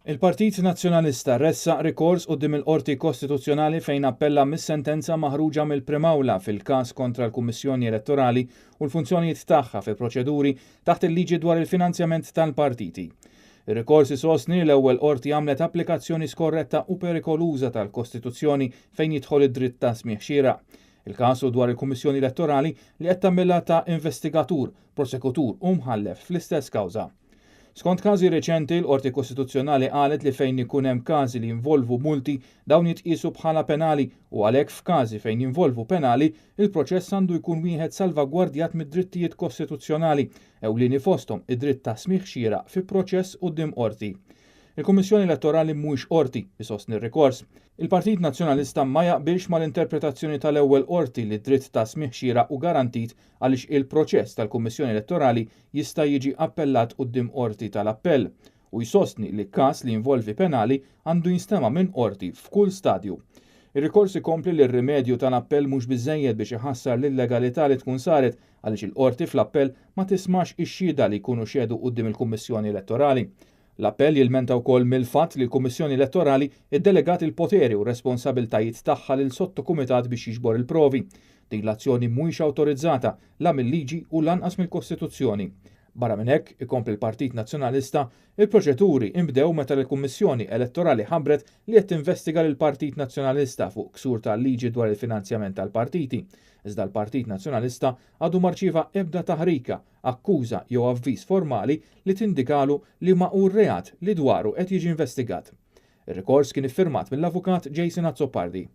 Il-Partit Nazzjonalista ressaq rikors quddiem il-Qorti Kostituzzjonali fejn appella mis-sentenza maħruġa mill-Prim'Awla fil-każ kontra l-Kummissjoni Elettorali u l-funzjonijiet tagħha fi proċeduri taħt il-liġi dwar il-finanzjament tal-partiti. Ir-rikors isostni li l-ewwel qorti għamlet applikazzjoni skorretta u perikoluża tal-Kostituzzjoni fejn jidħol id-dritt ta' smigħ xieraq. Il-każ hu dwar il-Kummissjoni Elettorali li qed tagħmilha ta' investigatur, prosekutur u mħallef fl-istess kawża. Skont każi reċenti, l-Qorti Kostituzzjonali qalet li fejn ikun hemm każi li jinvolvu multi, dawn jitqiesu bħala penali u għalhekk f'każi fejn jinvolvu penali, il-proċess għandu jkun wieħed salvagwardjat mid-drittijiet kostituzzjonali, ewlieni fosthom id-dritt ta' smigħ xieraq fi proċess quddiem qorti. Il-Kummissjoni Elettorali mhuwiex qorti, isostni r-rikors. Il-Partit Nazzjonalista ma jaqbilx mal-interpretazzjoni tal-ewwel qorti li d-dritt ta' smigħ xieraq hu garantit għaliex il-proċess tal-Kummissjoni Elettorali jista' jiġi appellat quddiem qorti tal-appell u jsostni li każ li jinvolvi penali għandu jinstema' minn qorti f'kull stadju. Ir-rikors ikompli li r-rimedju tal-appell mhux biżżejjed biex iħassar l-illegalità li tkun saret għaliex il-qorti fl-appell ma tismax ix-xhieda li jkunu xehdu quddiem il-Kummissjoni Elettorali. L-appell jilmenta wkoll mill-fatt li l-Kummissjoni Elettorali ddelegat il-poteri u r-responsabiltajiet tagħha lil sottokumitat biex jiġbor il-provi. Din l-azzjoni mhuwiex awtorizzata la mil-liġi u lanqas mill-Kostituzzjoni. Barra minn hekk, ikompli l-Partit Nazzjonalista, il-proċeduri inbdew meta l-Kummissjoni Elettorali ħabbret li qed tinvestiga lill-Partit Nazzjonalista fuq ksur tal-liġi dwar il-finanzjament tal-partiti. Iżda l-Partit Nazzjonalista għadu ma rċieva ebda taħrika, akkuża jew avviż formali li tindikalu liema hu r-reat li dwaru qed jiġi investigat. Ir-rikors kien iffirmat mill-Avukat Jason Azzopardi.